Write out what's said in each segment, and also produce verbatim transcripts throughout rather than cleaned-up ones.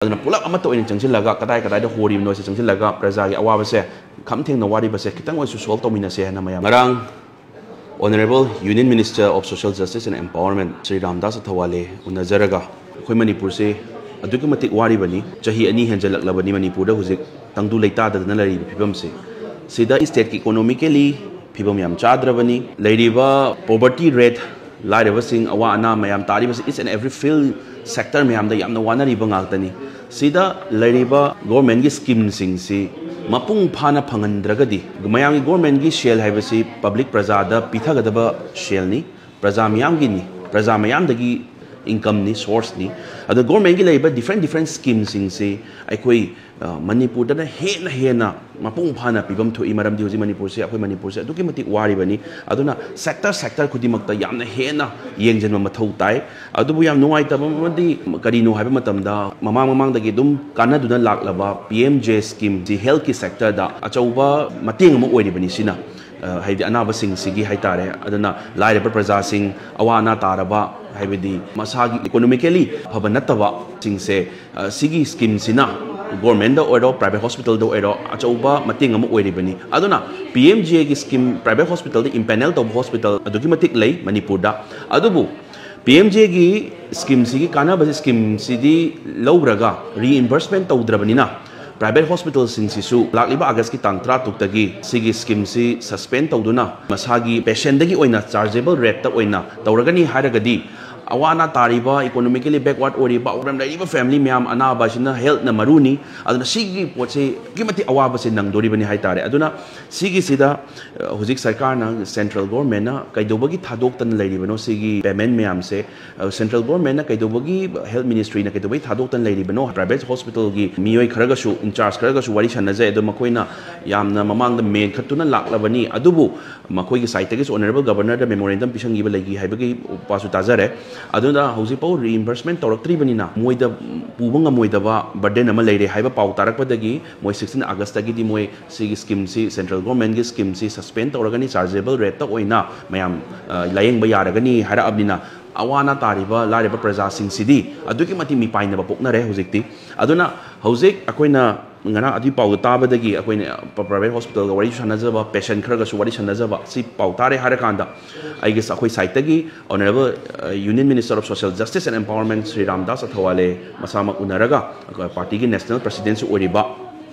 ꯑꯗꯨꯅ ꯄꯨꯂꯞ ꯑꯃꯠꯇ ꯑꯣꯏꯅ ꯆꯪꯁꯤꯜꯂꯒ ꯀꯗꯥꯏ ꯀꯗꯥꯏꯗ ꯍꯣꯔꯤꯕꯅꯣ ꯁꯤ ꯆꯪꯁꯤꯜꯂꯒ ꯄ꯭ꯔꯖꯥꯒꯤ ꯑꯋꯥꯕꯁꯦ, ꯈꯝ ꯊꯦꯡꯅ ꯋꯥꯔꯤꯕꯁꯦ ꯈꯤꯇꯪ ꯑꯣꯏꯁꯨ solve ꯇꯧꯃꯤꯟꯅꯁꯦ ꯍꯥꯏꯅ ꯃꯌꯥꯝ ꯉꯔꯥꯡ Honourable Union Minister of Social Justice and Empowerment Shri Ramdas ꯑꯊꯋꯥꯂꯦ ꯎꯅꯖꯔꯒ ꯑꯩꯈꯣꯏ ꯃꯅꯤꯄꯨꯔꯁꯦ ꯑꯗꯨꯛꯀꯤ ꯃꯇꯤꯛ ꯋꯥꯔꯤꯕꯅꯤ꯫ ꯆꯍꯤ ꯑꯅꯤ ꯍꯦꯟꯖꯜꯂꯛꯂꯕꯅꯤ ꯃꯅꯤꯄꯨꯔꯗ ꯍꯧꯖꯤꯛ ꯇꯪꯗꯨ ꯂꯩꯇꯥꯗꯗꯅ ꯂꯩꯔꯤꯕ ꯐꯤꯕꯝꯁꯦ꯫ ꯁꯤꯗ stateꯀꯤ economically ꯐꯤꯕꯝ ꯌꯥꯝ ꯆꯥꯗ꯭ꯔꯕꯅꯤ꯫ ꯂꯩꯔꯤꯕ poverty rate, ꯂꯥꯏꯔꯕꯁꯤꯡ ꯑꯋꯥ ꯑꯅꯥ ꯃꯌꯥꯝ ꯇꯥꯔꯤꯕꯁꯤ each and every field sector ꯃꯌꯥꯝꯗ ꯌꯥꯝꯅ ꯋꯥꯅꯔꯤꯕ ꯉꯥꯛꯇꯅꯤ꯫ ꯁꯤꯗ ꯂꯩꯔꯤꯕ governmentꯀꯤ schemeꯁꯤꯡꯁꯤ ꯃꯄꯨꯡ ꯐꯥꯅ ꯐꯪꯍꯟꯗ꯭ꯔꯒꯗꯤ, ꯃꯌꯥꯝꯒꯤ governmentꯀꯤ ꯁꯦꯜ ꯍꯥꯏꯕꯁꯤ public ꯄ꯭ꯔꯖꯥꯗ ꯄꯤꯊꯒꯗꯕ ꯁꯦꯜꯅꯤ, ꯄ꯭ꯔꯖꯥ ꯃꯤꯌꯥꯝꯒꯤꯅꯤ, ꯄ꯭ꯔꯖꯥ ꯃꯤꯌꯥꯝꯗꯒꯤ incomeꯅꯤ, sourceꯅꯤ꯫ ꯑꯗꯣ governmentꯀꯤ ꯂꯩꯔꯤꯕ different different schemeꯁꯤꯡꯁꯤ ꯑꯩꯈꯣꯏ, ꯑ, ꯃꯅꯤꯄꯨꯔꯗꯅ ꯍꯦꯟꯅ ꯍꯦꯟꯅ ꯃꯄꯨꯡ ꯐꯥꯅ ꯄꯤꯐꯝ ꯊꯣꯛꯏ꯫ ꯃꯔꯝꯗꯤ ꯍꯧꯖꯤꯛ ꯃꯅꯤꯄꯨꯔꯁꯦ, ꯑꯩꯈꯣꯏ ꯃꯅꯤꯄꯨꯔꯁꯦ ꯑꯗꯨꯛꯀꯤ ꯃꯇꯤꯛ ꯋꯥꯔꯤꯕꯅꯤ꯫ ꯑꯗꯨꯅ sector sector ꯈꯨꯗꯤꯡꯃꯛꯇ ꯌꯥꯝꯅ ꯍꯦꯟꯅ ꯌꯦꯡꯁꯤꯟꯕ ꯃꯊꯧ ꯇꯥꯏ꯫ ꯑꯗꯨꯕꯨ ꯌꯥꯝ ꯅꯨꯡꯉꯥꯏꯇꯕ ꯑꯃꯗꯤ ꯀꯔꯤꯅꯣ ꯍꯥꯏꯕ ꯃꯇꯝꯗ, ꯃꯃꯥꯡ ꯃꯃꯥꯡꯗꯒꯤ ꯑꯗꯨꯝ ꯀꯥꯟꯅꯗꯨꯅ ꯂꯥꯛꯂꯕ P M J scheme ꯁꯤ healthꯀꯤ sectorꯗ ꯑꯆꯧꯕ ꯃꯇꯦꯡ ꯑꯃ ꯑꯣꯏꯔꯤꯕꯅꯤ꯫ ꯁꯤꯅ, ꯑ, ꯍꯥꯏꯕꯗꯤ ꯑꯅꯥꯕꯁꯤꯡꯁꯤꯒꯤ ꯍꯥꯏꯇꯥꯔꯦ꯫ ꯑꯗꯨꯅ ꯂꯥꯏꯔꯕ ꯄ꯭ꯔꯖꯥꯁꯤꯡ, ꯑꯋꯥ ꯑꯅꯥ ꯇꯥꯔꯕ, ꯍꯥꯏꯕꯗꯤ ꯃꯁꯥꯒꯤ economically ꯐꯕ ꯅꯠꯇꯕꯁꯤꯡꯁꯦ, ꯑ, ꯁꯤꯒꯤ schemeꯁꯤꯅ governmentꯗ ꯑꯣꯏꯔꯣ, private hospitalꯗ ꯑꯣꯏꯔꯣ, ꯑꯆꯧꯕ ꯃꯇꯦꯡ ꯑꯃ ꯑꯣꯏꯔꯤꯕꯅꯤ꯫ ꯑꯗꯨꯅ P M J ꯒꯤ scheme, private hospitalꯗ empanel ꯇꯧꯕ hospital ꯑꯗꯨꯛꯀꯤ ꯃꯇꯤꯛ ꯂꯩ ꯃꯅꯤꯄꯨꯔꯗ꯫ ꯑꯗꯨꯕꯨ P M J ꯒꯤ schemeꯁꯤꯒꯤ ꯀꯥꯟꯅꯕꯁꯤ, schemeꯁꯤꯗꯤ ꯂꯧꯈ꯭ꯔꯒ reimbursement ꯇꯧꯗ꯭ꯔꯕꯅꯤꯅ, private hospitalꯁꯤꯡꯁꯤꯁꯨ ꯂꯥꯛꯂꯤꯕ Augustꯀꯤ ꯇꯥꯡ ꯇꯔꯥꯇꯔꯨꯛꯇꯒꯤ ꯁꯤꯒꯤ schemeꯁꯤ suspend ꯇꯧꯗꯨꯅ ꯃꯁꯥꯒꯤ patientꯗꯒꯤ ꯑꯣꯏꯅ chargeable rateꯇ ꯑꯣꯏꯅ ꯇꯧꯔꯒꯅꯤ ꯍꯥꯏꯔꯒꯗꯤ, ꯑꯋꯥ ꯑꯅꯥ ꯇꯥꯔꯤꯕ, economically backward ꯑꯣꯏꯔꯤꯕ, problem ꯂꯩꯔꯤꯕ family ꯃꯌꯥꯝ, ꯑꯅꯥꯕ ꯑꯁꯤꯅ healthꯅ ꯃꯔꯨꯅꯤ꯫ ꯑꯗꯨꯅ ꯁꯤꯒꯤ ꯄꯣꯠꯁꯤ ꯑꯗꯨꯛꯀꯤ ꯃꯇꯤꯛ ꯑꯋꯥꯕꯁꯦ ꯅꯪꯗꯣꯔꯤꯕꯅꯤ ꯍꯥꯏꯇꯥꯔꯦ꯫ ꯑꯗꯨꯅ ꯁꯤꯒꯤꯁꯤꯗ, ꯑ, ꯍꯧꯖꯤꯛ ꯁꯔꯀꯥꯔꯅ, central governmentꯅ ꯀꯩꯗꯧꯕꯒꯤ ꯊꯥꯗꯣꯛꯇꯅ ꯂꯩꯔꯤꯕꯅꯣ ꯁꯤꯒꯤ payment ꯃꯌꯥꯝꯁꯦ? ꯑ, central governmentꯅ ꯀꯩꯗꯧꯕꯒꯤ, health ministryꯅ ꯀꯩꯗꯧꯕꯒꯤ ꯊꯥꯗꯣꯛꯇꯅ ꯂꯩꯔꯤꯕꯅꯣ? Private hospitalꯒꯤ ꯃꯤꯑꯣꯏ ꯈꯔꯒꯁꯨ, in charge ꯈꯔꯒꯁꯨ ꯋꯥꯔꯤ ꯁꯥꯟꯅꯖꯩ꯫ ꯑꯗꯣ ꯃꯈꯣꯏꯅ ꯌꯥꯝꯅ ꯃꯃꯥꯡꯗ ꯃꯦꯟꯈꯠꯇꯨꯅ ꯂꯥꯛꯂꯕꯅꯤ꯫ ꯑꯗꯨꯕꯨ ꯃꯈꯣꯏꯒꯤ sideꯇꯒꯤꯁꯨ Honourable Governorꯗ memorandum ꯄꯤꯁꯟꯈꯤꯕ ꯂꯩꯈꯤ ꯍꯥꯏꯕꯒꯤ ꯄꯥꯎꯁꯨ ꯇꯥꯖꯔꯦ꯫ ꯑꯗꯨꯅ ꯍꯧꯖꯤꯛꯐꯥꯎ reimbursement ꯇꯧꯔꯛꯇ꯭ꯔꯤꯕꯅꯤꯅ ꯃꯣꯏꯗ ꯄꯨꯕ ꯉꯝꯃꯣꯏꯗꯕ burden ꯑꯃ ꯂꯩꯔꯦ ꯍꯥꯏꯕ ꯄꯥꯎ ꯇꯥꯔꯛꯄꯗꯒꯤ ꯃꯣꯏ sixteen Augustꯇꯒꯤꯗꯤ ꯃꯣꯏ ꯁꯤꯒꯤ schemeꯁꯤ, central governmentꯀꯤ schemeꯁꯤ suspend ꯇꯧꯔꯒꯅꯤ, chargeable rateꯇ ꯑꯣꯏꯅ ꯃꯌꯥꯝ, ꯑ, ꯂꯥꯌꯦꯡꯕ ꯌꯥꯔꯒꯅꯤ ꯍꯥꯏꯔꯛꯑꯕꯅꯤꯅ, ꯑꯋꯥ ꯑꯅꯥ ꯇꯥꯔꯤꯕ ꯂꯥꯏꯔꯕ ꯄ꯭ꯔꯖꯥꯁꯤꯡꯁꯤꯗꯤ ꯑꯗꯨꯛꯀꯤ ꯃꯇꯤꯛ ꯃꯤꯄꯥꯏꯅꯕ ꯄꯣꯛꯅꯔꯦ ꯍꯧꯖꯤꯛꯇꯤ꯫ ꯑꯗꯨꯅ ꯍꯧꯖꯤꯛ ꯑꯩꯈꯣꯏꯅ ꯉꯔꯥꯡ ꯑꯗꯨꯒꯤ ꯄꯥꯎꯗꯨ ꯇꯥꯕꯗꯒꯤ ꯑꯩꯈꯣꯏꯅ private hospitalꯒ ꯋꯥꯔꯤꯁꯨ ꯁꯥꯟꯅꯖꯕ, patient ꯈꯔꯒꯁꯨ ꯋꯥꯔꯤ ꯁꯥꯟꯅꯖꯕ, ꯁꯤ ꯄꯥꯎ ꯇꯥꯔꯦ ꯍꯥꯏꯔꯀꯥꯟꯗ ꯑꯩꯒꯤ, ꯑꯩꯈꯣꯏ sideꯇꯒꯤ Honourable Union Minister of Social Justice and Empowerment Shri Ramdas ꯑꯊꯋꯥꯂꯦ ꯃꯁꯥꯃꯛ ꯎꯅꯔꯒ, ꯑꯩꯈꯣꯏ partyꯒꯤ national presidentꯁꯨ ꯑꯣꯏꯔꯤꯕ,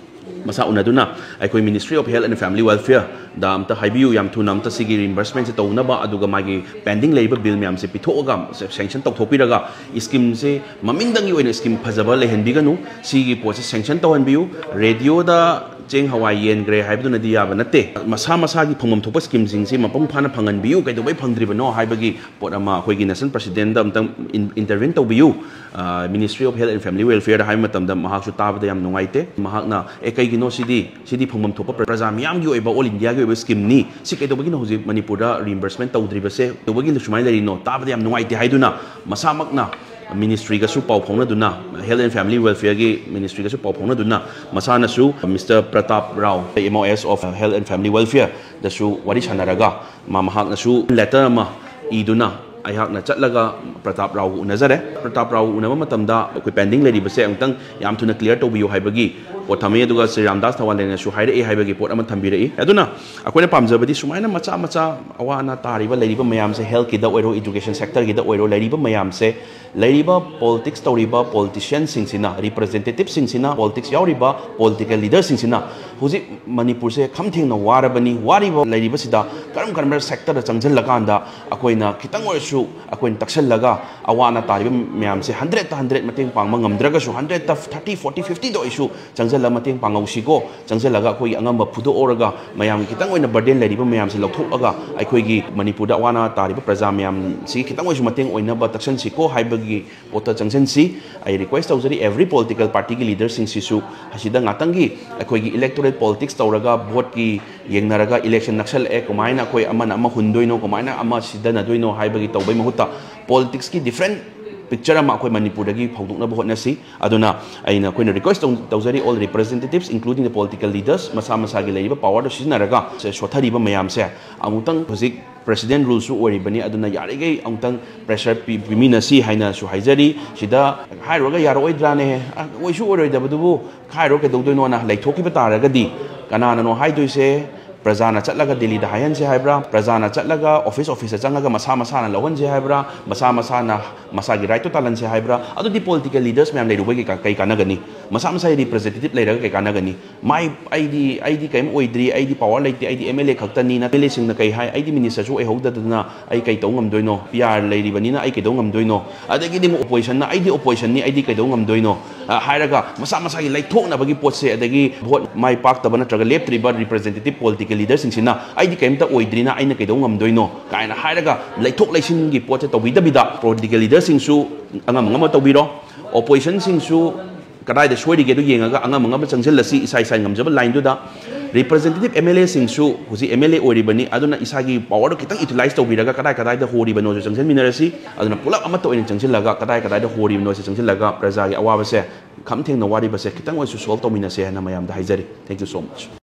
ꯃꯁꯥ ꯎꯅꯗꯨꯅ ꯑꯩꯈꯣꯏ Ministry of Health and Family Welfareꯗ ꯑꯝꯇ ꯍꯥꯏꯕꯤꯌꯨ, ꯌꯥꯝ ꯊꯨꯅ ꯑꯝꯇ ꯁꯤꯒꯤ reimbursementꯁꯦ ꯇꯧꯅꯕ, ꯑꯗꯨꯒ ꯃꯥꯒꯤ pending ꯂꯩꯔꯤꯕ bill ꯃꯌꯥꯝꯁꯦ ꯄꯤꯊꯣꯛꯑꯒ, sanction ꯇꯧꯊꯣꯛꯄꯤꯔꯒ, schemeꯁꯦ ꯃꯃꯤꯡꯗꯪꯒꯤ ꯑꯣꯏꯅ scheme ꯐꯖꯕ ꯂꯩꯍꯟꯕꯤꯒꯅꯨ, ꯁꯤꯒꯤ ꯄꯣꯠꯁꯦ sanction ꯇꯧꯍꯟꯕꯤꯌꯨ꯫ Radioꯗ ꯆꯦꯡ ꯍꯋꯥꯏ ꯌꯦꯟꯈ꯭ꯔꯦ ꯍꯥꯏꯕꯗꯨꯅꯗꯤ ꯌꯥꯕ ꯅꯠꯇꯦ꯫ ꯃꯁꯥ ꯃꯁꯥꯒꯤ ꯐꯪꯐꯝ ꯊꯣꯛꯄ schemeꯁꯤꯡꯁꯤ ꯃꯄꯨꯡ ꯐꯥꯅ ꯐꯪꯍꯟꯕꯤꯌꯨ꯫ ꯀꯩꯗꯧꯕꯩ ꯐꯪꯗ꯭ꯔꯤꯕꯅꯣ ꯍꯥꯏꯕꯒꯤ ꯄꯣꯠ ꯑꯃ ꯑꯩꯈꯣꯏꯒꯤ national presidentꯗ ꯑꯝꯇꯪ in-, intervene ꯇꯧꯕꯤꯌꯨ꯫ ꯑ, Ministry of Health and Family Welfareꯗ ꯍꯥꯏꯕ ꯃꯇꯝꯗ ꯃꯍꯥꯛꯁꯨ ꯇꯥꯕꯗ ꯌꯥꯝ ꯅꯨꯡꯉꯥꯏꯇꯦ꯫ ꯃꯍꯥꯛꯅ, "ꯑꯦ, ꯀꯩꯒꯤꯅꯣ ꯁꯤꯗꯤ? ꯁꯤꯗꯤ ꯐꯪꯐꯝ ꯊꯣꯛꯄ ꯄ꯭ꯔ-, ꯄ꯭ꯔꯖꯥ ꯃꯤꯌꯥꯝꯒꯤ ꯑꯣꯏꯕ, all Indiaꯒꯤ ꯑꯣꯏꯕ schemeꯅꯤ꯫ ꯁꯤ ꯀꯩꯗꯧꯕꯒꯤꯅꯣ ꯍꯧꯖꯤꯛ ꯃꯅꯤꯄꯨꯔꯗ reimbursement ꯇꯧꯗ꯭ꯔꯤꯕꯁꯦ? ꯀꯩꯗꯧꯕꯒꯤ ꯁꯨꯃꯥꯏꯅ ꯂꯩꯔꯤꯅꯣ? ꯇꯥꯕꯗ ꯌꯥꯝ ꯅꯨꯡꯉꯥꯏꯇꯦ" ꯍꯥꯏꯗꯨꯅ ꯃꯁꯥꯃꯛꯅ ministryꯒꯁꯨ ꯄꯥꯎ ꯐꯥꯎꯅꯗꯨꯅ, Health and Family Welfareꯒꯤ ministryꯒꯁꯨ ꯄꯥꯎ ꯐꯥꯎꯅꯗꯨꯅ, ꯃꯁꯥꯅꯁꯨ Mister Pratap Rao, M O S of Health and Family Welfareꯗꯁꯨ ꯋꯥꯔꯤ ꯁꯥꯟꯅꯔꯒ, ꯃꯥ, ꯃꯍꯥꯛꯅꯁꯨ letter ꯑꯃ ꯏꯗꯨꯅ ꯑꯩꯍꯥꯛꯅ ꯆꯠꯂꯒ ꯄ꯭ꯔꯇꯥꯞ ꯔꯥꯎꯒ ꯎꯅꯖꯔꯦ꯫ ꯄ꯭ꯔꯇꯥꯞ ꯔꯥꯎꯒ ꯎꯅꯕ ꯃꯇꯝꯗ ꯑꯩꯈꯣꯏ pending ꯂꯩꯔꯤꯕꯁꯦ ꯑꯃꯨꯛꯇꯪ ꯌꯥꯝ ꯊꯨꯅ clear ꯇꯧꯕꯤꯌꯨ ꯍꯥꯏꯕꯒꯤ ꯄꯣꯠ ꯊꯝꯃꯤ꯫ ꯑꯗꯨꯒ ꯁ꯭ꯔꯤ ꯔꯥꯝꯗꯥꯁ ꯊꯋꯥꯂꯦꯅꯁꯨ ꯍꯥꯏꯔꯛꯏ ꯍꯥꯏꯕꯒꯤ ꯄꯣꯠ ꯑꯃ ꯊꯝꯕꯤꯔꯛꯏ꯫ ꯑꯗꯨꯅ ꯑꯩꯈꯣꯏꯅ ꯄꯥꯝꯖꯕꯗꯤ ꯁꯨꯃꯥꯏꯅ ꯃꯆꯥ ꯃꯆꯥ ꯑꯋꯥ ꯑꯅꯥ ꯇꯥꯔꯤꯕ, ꯂꯩꯔꯤꯕ ꯃꯌꯥꯝꯁꯦ, healthꯀꯤꯗ ꯑꯣꯏꯔꯣ, education sectorꯒꯤꯗ ꯑꯣꯏꯔꯣ, ꯂꯩꯔꯤꯕ ꯃꯌꯥꯝꯁꯦ, ꯂꯩꯔꯤꯕ politics ꯇꯧꯔꯤꯕ politicianꯁꯤꯡꯁꯤꯅ, representativeꯁꯤꯡꯁꯤꯅ, politics ꯌꯥꯎꯔꯤꯕ political leaderꯁꯤꯡꯁꯤꯅ ꯍꯧꯖꯤꯛ ꯃꯅꯤꯄꯨꯔꯁꯦ ꯈꯝ ꯊꯦꯡꯅ ꯋꯥꯔꯕꯅꯤ꯫ ꯋꯥꯔꯤꯕ ꯂꯩꯔꯤꯕꯁꯤꯗ ꯀꯔꯝ ꯀꯔꯝꯕ sectorꯗ ꯆꯪꯁꯤꯜꯂꯀꯥꯟꯗ ꯑꯩꯈꯣꯏꯅ ꯈꯤꯇꯪ ꯑꯣꯏꯔꯁꯨ ꯑꯩꯈꯣꯏꯅ ꯇꯛꯁꯜꯂꯒ ꯑꯋꯥ ꯑꯅꯥ ꯇꯥꯔꯤꯕ ꯃꯌꯥꯝꯁꯦ hundredꯇ hundred ꯃꯇꯦꯡ ꯄꯥꯡꯕ ꯉꯝꯗ꯭ꯔꯒꯁꯨ hundredꯇ thirty, forty, fiftyꯗ ꯑꯣꯏꯁꯨ ꯆꯪꯁꯤꯜꯂꯒ ꯃꯇꯦꯡ ꯄꯥꯡꯍꯧꯁꯤꯀꯣ꯫ ꯆꯪꯁꯤꯜꯂꯒ ꯑꯩꯈꯣꯏꯒꯤ ꯑꯉꯝꯕ ꯐꯨꯗꯣꯛꯍꯧꯔꯒ ꯃꯌꯥꯝꯒꯤ ꯈꯤꯇꯪ ꯑꯣꯏꯅ burden ꯂꯩꯔꯤꯕ ꯃꯌꯥꯝꯁꯦ ꯂꯧꯊꯣꯛꯑꯒ ꯑꯩꯈꯣꯏꯒꯤ ꯃꯅꯤꯄꯨꯔꯗ ꯑꯋꯥ ꯑꯅꯥ ꯇꯥꯔꯤꯕ ꯄ꯭ꯔꯖꯥ ꯃꯌꯥꯝꯁꯤꯒꯤ ꯈꯤꯇꯪ ꯑꯣꯏꯁꯨ ꯃꯇꯦꯡ ꯑꯣꯏꯅꯕ ꯇꯛꯁꯟꯁꯤꯀꯣ ꯍꯥꯏꯕꯒꯤ ꯄꯣꯠꯇ ꯆꯪꯁꯤꯟꯁꯤ꯫ ꯑꯩ request ꯇꯧꯖꯔꯤ every political partyꯒꯤ leaderꯁꯤꯡꯁꯤꯁꯨ ꯑꯁꯤꯗ ꯉꯥꯛꯇꯪꯒꯤ ꯑꯩꯈꯣꯏꯒꯤ electoral politics ꯇꯧꯔꯒ voteꯀꯤ ꯌꯦꯡꯅꯔꯒ election ꯅꯛꯁꯜꯂꯛꯑꯦ, ꯀꯃꯥꯏꯅ ꯑꯩꯈꯣꯏ ꯑꯃꯅ ꯑꯃ ꯍꯨꯟꯗꯣꯏꯅꯣ, ꯀꯃꯥꯏꯅ ꯑꯃ ꯁꯤꯗꯅꯗꯣꯏꯅꯣ ꯍꯥꯏꯕꯒꯤ ꯇꯧꯕꯩ ꯃꯍꯨꯠꯇ politicsꯀꯤ different ꯄꯤꯛꯆꯔ ꯑꯃ ꯑꯩꯈꯣꯏ ꯃꯅꯤꯄꯨꯔꯗꯒꯤ ꯐꯣꯡꯗꯣꯛꯅꯕ ꯍꯣꯠꯅꯁꯤ꯫ ꯑꯗꯨꯅ ꯑꯩꯅ, ꯑꯩꯈꯣꯏꯅ request ꯇꯧ-, ꯇꯧꯖꯔꯤ, all representatives, including the political leaders, ꯃꯁꯥ ꯃꯁꯥꯒꯤ ꯂꯩꯔꯤꯕ powerꯗꯣ ꯁꯤꯖꯤꯟꯅꯔꯒ ꯁꯦ ꯁꯣꯠꯊꯔꯤꯕ ꯃꯌꯥꯝꯁꯦ ꯑꯃꯨꯛꯇꯪ, ꯍꯧꯖꯤꯛ president ruleꯁꯨ ꯑꯣꯏꯔꯤꯕꯅꯤ, ꯑꯗꯨꯅ ꯌꯥꯔꯤꯈꯩ ꯑꯃꯨꯛꯇꯪ pressure ꯄꯤ-, ꯄꯤꯃꯤꯟꯅꯁꯤ ꯍꯥꯏꯅꯁꯨ ꯍꯥꯏꯖꯔꯤ꯫ ꯁꯤꯗ ꯍꯥꯏꯔꯨꯔꯒ ꯌꯥꯔꯛꯑꯣꯏꯗ꯭ꯔꯥꯅꯦ? ꯑ, ꯑꯣꯏꯁꯨ ꯑꯣꯏꯔꯣꯏꯗꯕꯗꯨꯕꯨ ꯍꯥꯏꯔꯨꯔ ꯀꯩꯗꯧꯗꯣꯏꯅꯣꯅ ꯂꯩꯊꯣꯛꯈꯤꯕ ꯇꯥꯔꯒꯗꯤ ꯀꯅꯥꯅꯅꯣ ꯍꯥꯏꯗꯣꯏꯁꯦ? ꯄ꯭ꯔꯖꯥꯅ ꯆꯠꯂꯒ ꯗꯤꯜꯂꯤꯗ ꯍꯥꯏꯍꯟꯁꯦ ꯍꯥꯏꯕ꯭ꯔꯥ? ꯄ꯭ꯔꯖꯥꯅ ꯆꯠꯂꯒ office officeꯇ ꯆꯪꯉꯒ ꯃꯁꯥ ꯃꯁꯥꯅ ꯂꯧꯍꯟꯁꯦ ꯍꯥꯏꯕ꯭ꯔꯥ? ꯃꯁꯥ ꯃꯁꯥꯅ ꯃꯁꯥꯒꯤ rightꯇꯣ ꯇꯥꯜꯍꯟꯁꯦ ꯍꯥꯏꯕ꯭ꯔꯥ? ꯑꯗꯨꯗꯤ political leaders ꯃꯌꯥꯝ ꯂꯩꯔꯨꯕꯩ ꯀꯩ ꯀꯥ-, ꯀꯩ ꯀꯥꯟꯅꯒꯅꯤ? ꯃꯁꯥ ꯃꯁꯥꯒꯤ representative ꯂꯩꯔꯒ ꯀꯩ ꯀꯥꯟꯅꯒꯅꯤ? ꯃꯥꯏ, "ꯑꯩꯗꯤ, ꯑꯩꯗꯤ ꯀꯔꯤꯝ ꯑꯣꯏꯗ꯭ꯔꯤ, ꯑꯩꯗꯤ power ꯂꯩꯇꯦ, ꯑꯩꯗꯤ MLA ꯈꯛꯇꯅꯤ"ꯅ MLAꯁꯤꯡꯅ ꯀꯩ ꯍꯥꯏ? "ꯑꯩꯗꯤ ministerꯁꯨ ꯑꯣꯏꯍꯧꯗꯗꯅ ꯑꯩ ꯀꯩ ꯇꯧ ꯉꯝꯗꯣꯏꯅꯣ? PR ꯂꯩꯔꯤꯕꯅꯤꯅ ꯑꯩ ꯀꯩꯗꯧ ꯉꯝꯗꯣꯏꯅꯣ?" ꯑꯗꯒꯤꯗꯤ ꯑꯃꯨꯛ oppositionꯅ, "ꯑꯩꯗꯤ oppositionꯅꯤ, ꯑꯩꯗꯤ ꯀꯩꯗꯧ ꯉꯝꯗꯣꯏꯅꯣ?" ꯑ, ꯍꯥꯏꯔꯒ ꯃꯁꯥ ꯃꯁꯥꯒꯤ ꯂꯩꯊꯣꯛꯅꯕꯒꯤ ꯄꯣꯠꯁꯦ, ꯑꯗꯒꯤ vote ꯃꯥꯏ ꯄꯥꯛꯇꯕ ꯅꯠꯇ꯭ꯔꯒ ꯂꯦꯞꯇ꯭ꯔꯤꯕ representative political leaderꯁꯤꯡꯁꯤꯅ "ꯑꯩꯗꯤ ꯀꯩꯝꯇ ꯑꯣꯏꯗ꯭ꯔꯤꯅ ꯑꯩꯅ ꯀꯩꯗꯧ ꯉꯝꯗꯣꯏꯅꯣ?" ꯀꯥꯏꯅ ꯍꯥꯏꯔꯒ ꯂꯩꯊꯣꯛ ꯂꯩꯁꯤꯟꯒꯤ ꯄꯣꯠꯁꯦ ꯇꯧꯕꯤꯗꯕꯤꯗ, political leaderꯁꯤꯡꯁꯨ ꯑꯉꯝ ꯑꯉꯝꯕ ꯇꯧꯕꯤꯔꯣ, oppositionꯁꯤꯡꯁꯨ ꯀꯗꯥꯏꯗ ꯁꯣꯏꯔꯤꯒꯦꯗꯣ ꯌꯦꯡꯉꯒ ꯑꯉꯝ ꯑꯉꯝꯕ ꯆꯪꯁꯤꯜꯂꯁꯤ ꯏꯁꯥ ꯏꯁꯥꯒꯤ ꯉꯝꯖꯕ lineꯗꯨꯗ꯫ Representative MLAꯁꯤꯡꯁꯨ ꯍꯧꯖꯤꯛ MLA ꯑꯣꯏꯔꯤꯕꯅꯤ, ꯑꯗꯨꯅ ꯏꯁꯥꯒꯤ powerꯗꯣ ꯈꯤꯇꯪ utilize ꯇꯧꯕꯤꯔꯒ ꯀꯗꯥꯏ ꯀꯗꯥꯏꯗ ꯍꯣꯔꯤꯕꯅꯣꯁꯨ ꯆꯪꯁꯤꯟꯃꯤꯟꯅꯔꯁꯤ꯫ ꯑꯗꯨꯅ ꯄꯨꯂꯞ ꯑꯃꯠꯇ ꯑꯣꯏꯅ ꯆꯪꯁꯤꯜꯂꯒ ꯀꯗꯥꯏ ꯀꯗꯥꯏꯗ ꯍꯣꯔꯤꯕꯅꯣꯁꯦ ꯆꯪꯁꯤꯜꯂꯒ ꯄ꯭ꯔꯖꯥꯒꯤ ꯑꯋꯥꯕꯁꯦ, ꯈꯝ ꯊꯦꯡꯅ ꯋꯥꯔꯤꯕꯁꯦ ꯈꯤꯇꯪ ꯑꯣꯏꯔꯁꯨ solve ꯇꯧꯃꯤꯟꯅꯁꯦ ꯍꯥꯏꯅ ꯃꯌꯥꯝꯗ ꯍꯥꯏꯖꯔꯤ꯫ Thank you so much꯫